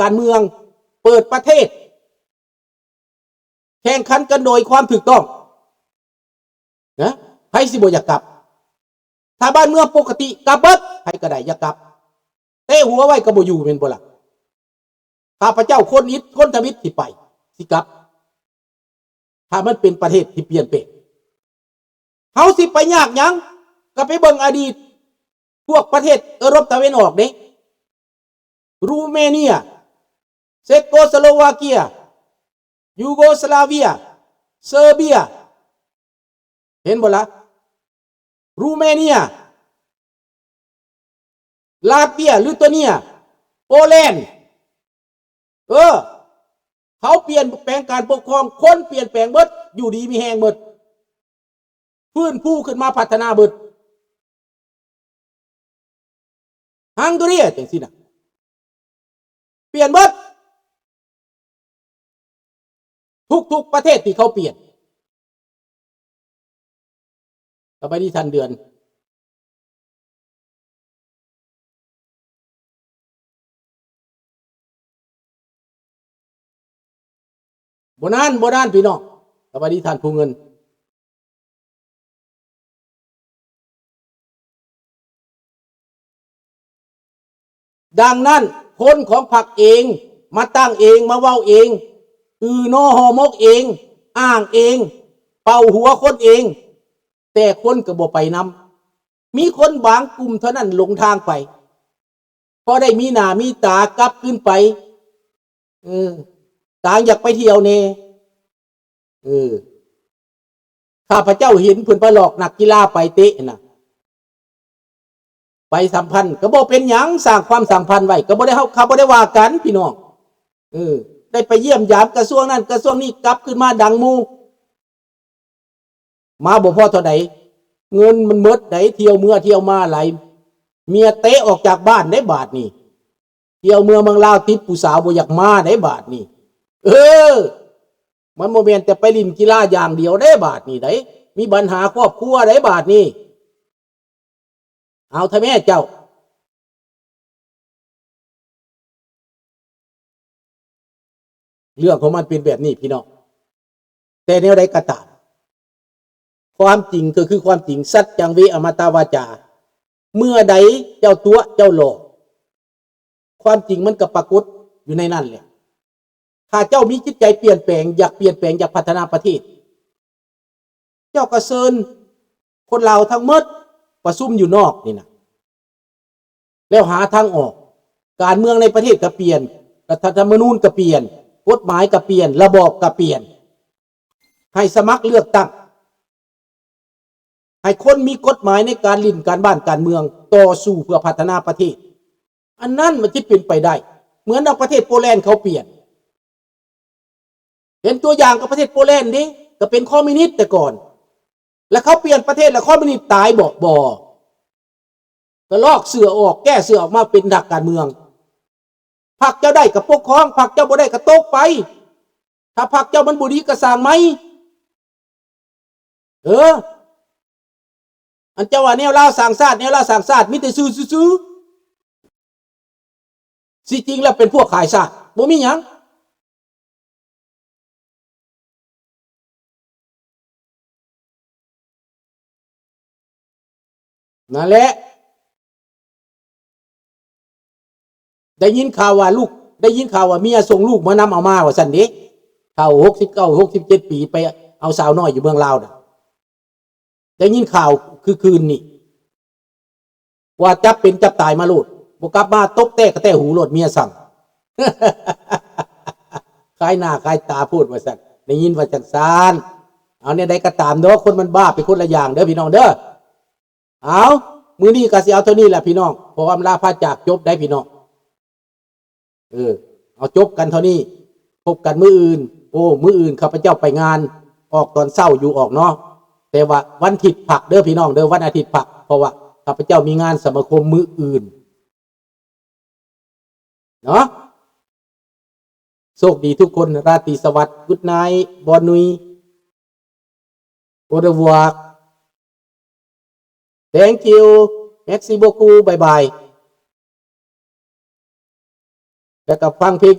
ການເມືອງ, ເປີດປະເທດ, ແຂ່ງຂັນກັນໂດຍຄວາມຖືກຕ້ອງນະ, ໃຜຊິບໍ່ຢາກກັບ? ຖ້າບ້ານເມືອງປົກກະຕິ ກັບເບິດ, ໃຜກໍໄດ້ ຢາກກັບ, ເຕະຫົວໄວ້ກໍບໍ່ຢູ່ ແມ່ນບໍ່ລະ? ຂ້າພະເຈົ້າຄົນອິດ ຄົນທຳອິດ ຊິໄປ ຊິກັບ ຖ້າມັນເປັນປະເທດທີ່ປ່ຽນແປງ. ເຮົາຊິໄປຍາກຫຍັງ? ກໍໄປເບິ່ງອະດີດ ພວກປະເທດເອີຣົບຕາເວັນອອກເດ້, ຣູເມເນຍ, ເຊໂກສະໂລວາເກຍ, ຢູໂກສລາເວຍ, ເຊີເບຍ, ເຫັນບໍ່ລະ? ຣູເມເນຍ, ລາດເວຍ, ລິດໂທເນຍ, ໂປແລນ, ເອີ ເຂົາປ່ຽນແປງການປົກຄອງ, ຄົນປ່ຽນແປງເບິດ, ຢູ່ດີມີແຮງເບິດ, ຟື້ນຟູຂຶ້ນມາ, ພັດທະນາເບິດ. ຮັງກາເຣຍ ຈັ່ງຊີ້ນະ, ປ່ຽນເບິດ, ທຸກໆປະເທດທີ່ເຂົາປ່ຽນ. ສະບາຍດີທ່ານເດືອນ. ບໍ່ນານ, ບໍ່ນານພີ່ນ້ອງ. ສະບາຍດີທ່ານຜູ້ເງິນ. ດັ່ງນັ້ນ, ຄົນຂອງພັກເອງ ມາຕັ້ງເອງ, ມາເວົ້າເອງ, ອືໜໍ່ຫໍ່ໝົກເອງ, ອ້າງເອງ, ເປົ່າຫົວຄົນເອງ, ແຕ່ຄົນກໍບໍ່ໄປນຳ. ມີຄົນບາງກຸ່ມເທົ່ານັ້ນຫຼົງທາງໄປ, ພໍໄດ້ມີໜ້າມີຕາກັບຄືນໄປ. ເອີ ຕ່າງຢາກໄປທ່ຽວແດ່. ເອີ ຂ້າພະເຈົ້າເຫັນເພິ່ນໄປຫຼອກນັກກິລາໄປເຕະນະ, ໄປສຳພັນກໍບໍ່ເປັນຫຍັງ, ສ້າງຄວາມສຳພັນໄວ້ກໍບໍ່ໄດ້, ເຮົາ ຂ້າບໍ່ໄດ້ວ່າກັນພີ່ນ້ອງ. ເອີ ໄດ້ໄປຢ້ຽມຢາມກະຊວງນັ້ນກະຊວງນີ້, ກັບຄືນມາດັງໝູ່. ມາບໍ່ພໍເທົ່າໃດ, ເງິນມັນໝົດໃດ, ທ່ຽວເມືອທ່ຽວມາຫຼາຍ, ເມຍເຕະອອກຈາກບ້ານໄດ໋ບາດນີ້. ທ່ຽວເມືອເມືອງລາວ ຕິດຜູ້ສາວ ບໍ່ຢາກມາໄດ໋ບາດນີ້. ເອີ ມັນບໍ່ແມ່ນແຕ່ໄປຫຼິ້ນກິລາຢ່າງດຽວໄດ໋ບາດນີ້ໄດ໋, ມີບັນຫາຄອບຄົວໄດ໋ບາດນີ້. ເອົາເຖາະແມ່ເຈົ້າ. ເລື່ອງຂອງມັນເປັນແບບນີ້ພີ່ນ້ອງ, ແຕ່ແນວໃດກໍຕາມ ຄວາມຈິງກໍຄືຄວາມຈິງ, ສັດຈັງເວອະມະຕະວາຈາ. ເມື່ອໃດເຈົ້າຕົວະ ເຈົ້າຫຼອກ, ຄວາມຈິງມັນກໍປາກົດຢູ່ໃນນັ້ນແຫຼະ. ຖ້າເຈົ້າມີຈິດໃຈປ່ຽນແປງ, ຢາກປ່ຽນແປງ, ຢາກພັດທະນາປະເທດ, ເຈົ້າກໍເຊີນຄົນລາວທັງໝົດປະຊຸມຢູ່ນອກນີ້ນະ ແລ້ວຫາທາງອອກ. ການເມືອງໃນປະເທດກໍປ່ຽນ, ລັດຖະທຳມະນູນກໍປ່ຽນ, ກົດໝາຍກໍປ່ຽນ, ລະບອບກໍປ່ຽນ, ໃຫ້ສະໝັກເລືອກຕັ້ງ, ໃຫ້ຄົນມີກົດໝາຍໃນການຫຼິ້ນການບ້ານການເມືອງ, ຕໍ່ສູ້ເພື່ອພັດທະນາປະເທດ. ອັນນັ້ນມັນຊິເປັນໄປໄດ້, ເໝືອນດັ່ງປະເທດໂປແລນເຂົາປ່ຽນ. ເຫັນຕົວຢ່າງກັບປະເທດໂປແລນເດ້, ກໍເປັນຄອມມິວນິດແຕ່ກ່ອນ, ແລ້ວເຂົາປ່ຽນປະເທດແລ້ວຄອມມິວນິດຕາຍບໍ? ບໍ່, ກໍລອກເສື້ອອອກ, ແກ້ເສື້ອອອກມາເປັນນັກການເມືອງ. ພັກເຈົ້າໄດ້ກໍປົກຄອງ, ພັກເຈົ້າບໍ່ໄດ້ກໍຕົກໄປ, ຖ້າພັກເຈົ້າມັນບໍ່ດີກໍສ້າງໃໝ່. ເອີ ອັນເຈົ້າວ່າແນວລາວສ້າງຊາດ, ແນວລາວສ້າງຊາດ ມີແຕ່ຊື່ຊື່ໆ. ຊິຈິງແລ້ວເປັນພວກຂາຍຊາດ, ບໍ່ມີຫຍັງ. ນັ້ນແຫຼະ. ໄດ້ຍິນຂ່າວວ່າລູກ, ໄດ້ຍິນຂ່າວວ່າເມຍສົ່ງລູກມານຳເອົາມາວ່າຊັ້ນເດ້. ເຖົ້າຫົກສິບເກົ້າ ຫົກສິບເຈັດປີ ໄປເອົາສາວນ້ອຍຢູ່ເມືອງລາວນະ. ໄດ້ຍິນຂ່າວຄືຄືນນີ້. ວ່າຈັບເປັນຈັບຕາຍມາໂລດ, ບໍ່ກັບມາຕົບແຕກກະແຕະຫູໂລດ, ເມຍສັ່ງ. ຂາຍໜ້າຂາຍຕາໂພດວ່າຊັ້ນ, ໄດ້ຍິນວ່າຈັ່ງຊັ້ນ. ເອົາ ແນວໃດກໍຕາມເນາະ, ຄົນມັນບ້າໄປຄົນລະຢ່າງເດີພີ່ນ້ອງເດີ. ເອົາ ມື້ນີ້ກໍຊິເອົາເທົ່ານີ້ແຫຼະພີ່ນ້ອງ, ຂໍອຳລາພາຈາກ, ຈົບໄດ໋ພີ່ນ້ອງ. ເອີ ເອົາຈົບກັນເທົ່ານີ້, ພົບກັນມື້ອື່ນ. ໂອ້ ມື້ອື່ນຂ້າພະເຈົ້າໄປງານ, ອອກຕອນເຊົ້າຢູ່ອອກເນາະ, ແຕ່ວ່າວັນທິດພັກເດີພີ່ນ້ອງເດີ, ວັນອາທິດພັກ, ເພາະວ່າຂ້າພະເຈົ້າມີງານສະມາຄົມມື້ອື່ນເນາະ. ໂຊກດີທຸກຄົນ, ລາຕີສະຫວັດ, Good night, bonne nuit, au revoir, thank you, merci beaucoup, bye bye. ແລ້ວກໍຟັງເພງ